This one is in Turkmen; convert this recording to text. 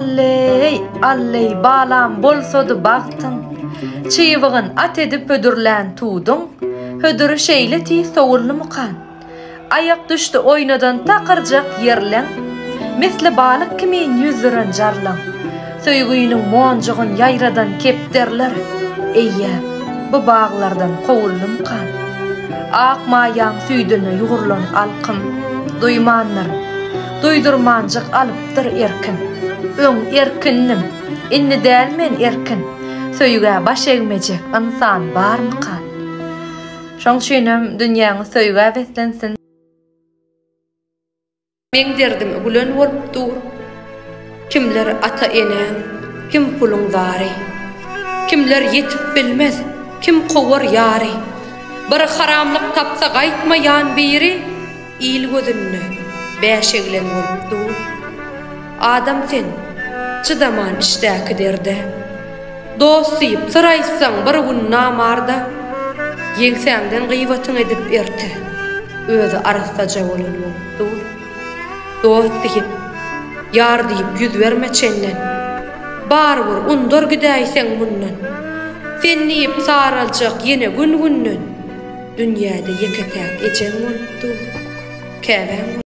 Alleý, alleý, balam bolsady bagtyň, Çybygyn at edip hödürlän tuduň, Hödüri şeýle tiz sowuldymykan? Aýak düşdi oýnadan takyrjak ýerleň, Misli balyk kimin ýüzdüren jarlaň. Söýginiň monjugyn ýaýradan kepderiler, Eýýäm, bu baglardan kowuldymykan? Ak maýaň süýdüne ýugrulan alkym, Duýmandyryn, duýdurmanjyk alypdyr erkim. Öň erkindim, indi däl men erkin, Söýgä baş egmejek ynsan barmykan? Şoň üçinem dünýäňiz söýgä beslensin. Meň derdim gülen bolup dur. Kimler ata-enäň, kim puluň zary. Kimler ýetip bilmez, kim kowar ýary. Bir haramlyk tapsa gaýtmaýan biri il gözünde bäşeglen bolup dur. Adam sen, çydaman içdäki derde. Dost diýip, syr aýtsaň bir gün namarda, Ýeňsäňden gybatyň edip erte, Özi arassaja bolan bolup dur. Dost diýip, ýar diýip ýüz berme çenden, Barybir undar gidäýseň mundan. Sen diýip saraljak ýene gün-günden, Dünýäde ýeke-täk ejeň bolup dur, Käbäň bolup.